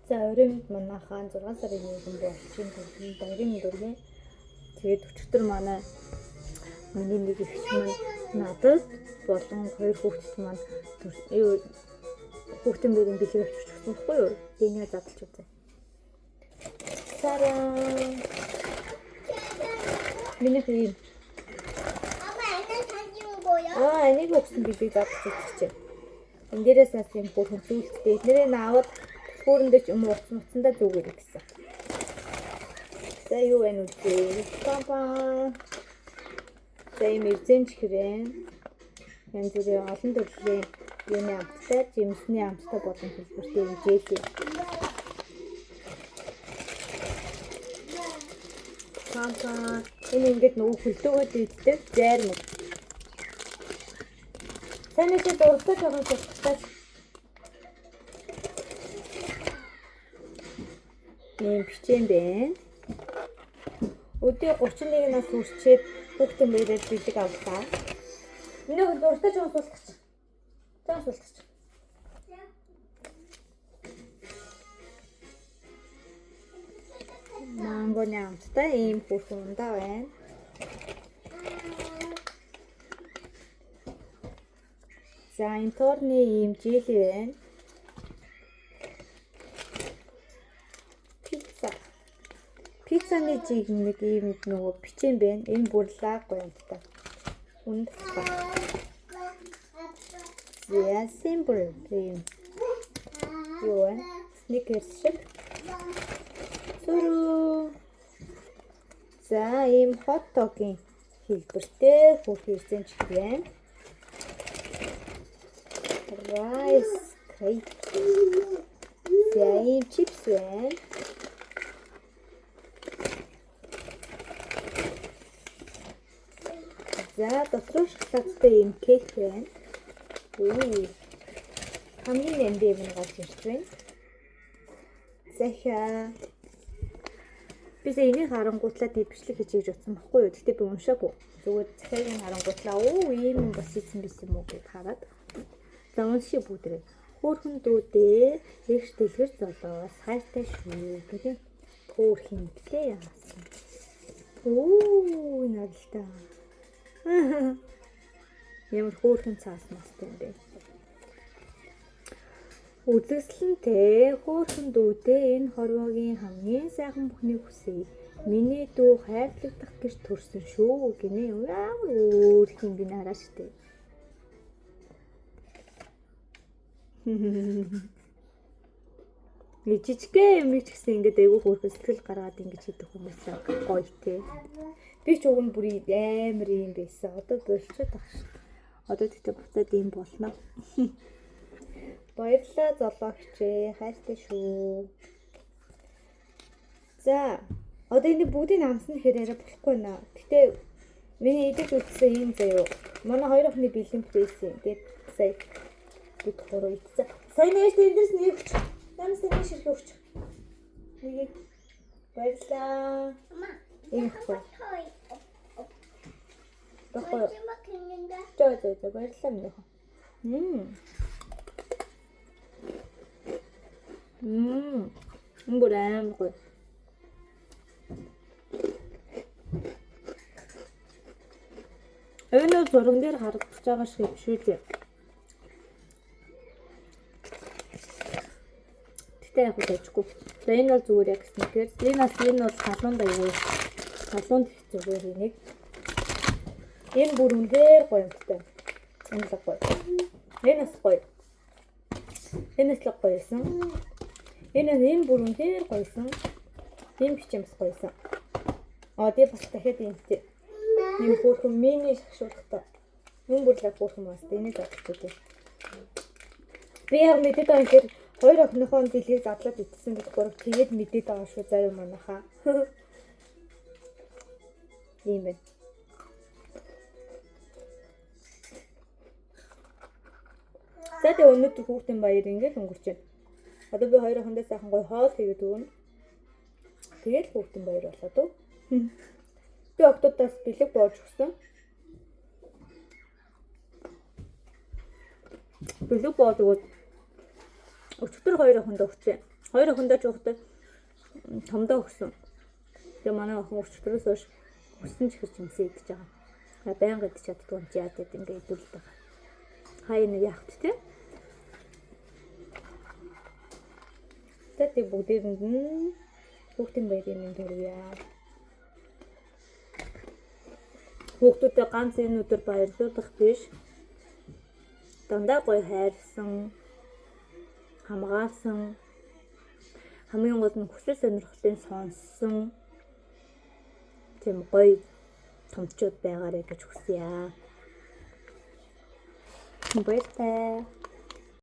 За оройн мэнд манайхаа 6 сарын 1-нд болчихын төрлийн баярын мэнд өргөе. Тэгээд өчигдөр манай миний нэг эгч маань надад болон хоёр хүүхдэд маань юу хүүхдэн бэрийн бэлэг авчирч өгсөн байхгүй юу? Тэгээ энийг задлж үзье. Сараа. Минийх ийм. 엄마 애는 사진 보여? Аа, энийг өгсөн бэлэг задлж үзчихэ. Энэ дээрээс нас юм хөөрхөн зүйлтэй. Эднэрээ наавал түлхүүрэндээ ч юм уу утас муцсандаа зүгээрэй гэсэн. За юу вэ нүдээ? Пампа. За ийм эрзэн чихрэн. Янз бүрийн олон төрлийн юуны амттай, жимсний амттай болон хэлбэртэй юм жээл. Пампа. Энэ ингээд нөгөө хөлдөөгөөд иддэг зайрмаг. Сайн нэг дуртай жоохон султтай. Ийм бичээн байна. Өдөө 31 нас хүрчээд хүүхдэн мөрөд бэлэг авлаа. Миний хөл дуртай жоохон султгач. Жоохон султгач. Мангоны амттай ийм хүүхэн ундаа байна. За энэ торны ийм жэли байна. Пицца. Пиццаны жиг нэг ийм нөгөө бичээн байна. Энэ бүр лаг гоё амттай. Үнд ба. За simple ийм юу вэ? Snickers шиг. Зүрүү. За ийм хот догийн хэлбэртэй хөрх ирсэн чих байна. Rice cake. За ийм чипс байна. За дотроо шоколадтай ийм кейк байна. Үу. Хамгийн нэмдэ юм гарч ирж байна. Захиа. Би сая энийг харангуутлаа би бичлэг хийж хийж утсан баггүй юу. Гэхдээ би уншаагүй. Зүгээр захиагийн харангуутлаа оо ийм юм бас ийцэн байсан юм уу гэд хараад. За уншия бүгдээ. Хөөхөн дүүдээ эгш дэлгэр золоос хайртай шүү гэдэг. Хөөхөн гэлээ яасан. Оо наралтай. Ямар хөөхөн цаас мастай юм бэ? Үзэсгэлэнтэй хөөрхөн дүүдээ энэ хорвоогийн хамгийн сайхан бүхнийг хүсье. Миний дүү хайрлагдах гэж төрсөн шүү гинэ. Ямар өөр юм би нараа штэ. Нэг жижигхэн юм ч гэсэн ингээд айгүй хөөрхөн сэтгэл гаргаад ингэж хийдэг хүмүүс гоё те. Би ч уг нь бүр амар юм байсан. Одоо болчиход байгаа шүү. Одоо тэгтээ буцаад юм болно. Баярлалаа золоогч ээ. Хайртай шүү. За одоо энэ бүгдийг амсна гэхээр арай болохгүй наа. Гэтэ миний идэж үзсэн юм заяо. Манай хоёр охины бэлэн пресс юм. Тэгээд сая бид гурав идсэн. Сая нээж эндээс нэг өгч. Намс нэг ширхэг өгч. Нэгийг баярлалаа. 엄마. Ийм ихгүй. 토이. Баггүй юу? 마지막 했는데. За за за баярлалаа минь охин. Мм. Мм. Энэ бүр амар гоё. Энэ бол зурган дээр харагдаж байгаа шиг биш үү дээ. Гэтэ яг үл ажихгүй. За энэ бол зүгээр яг сникерс. Энэ бас энэ бол халуун даягүй. Халуун их зүгээр энийг. Энэ бүр үнэхээр гоё юмтай. Энэ л гоё. Энэ бас гоё. Энэ бас л гоё байсан. Энэ энэ бүр үнэхээр гоёсэн. Энэ бичэм бас гоёсэн. Аа тэгээ бас дахиад энэтэй. Ийм хөөрхөн мини шагшуулгатай. Энэ бүр л хөөрхөн бас энийг задлах үү. Би яг мэдээд байгаа юм хэрэг хоёр охиныхоо бэлгийг задлаад идсэн гэж гурав тэгээд мэдээд байгаа шүү заяа манайхаа. Ийм байна. За тэгээ өнөөдөр хүүхдийн баяр ингээд өнгөрч байна. Одоо би хоёр охиндоо сайхан гоё хоол хийгээд өгнө. Тэгээд л хүүхдийн баяр болоо дөө. Би октодоос бэлэг боож өгсөн. Бэлэг боож өгөөд өчигдөр хоёр охиндоо өгсөн. Хоёр охиндоо ч ухтай томдоо өгсөн. Тэгээ манай охин өчтөрөөс хойш хүссэн ч ихэр чимсээ идэж байгаа. А байнга идэж чаддгүй юм чи яа гэд ингээ идвэл байгаа. Хаяа нэг яах вэ те? Тэгээд бүгдээрэнд нь хүүхдийн баярын мэнд хүргье. Хүүхдүүдэд ганц энэ өдөр баярлуулах биш. Дандаа гоё хайрлсан, хамгаалсан, хамгийн гол нь хүсэл сонирхлын сонссон тийм гоё томчууд байгаарэ гэж хүсье. Баяртай.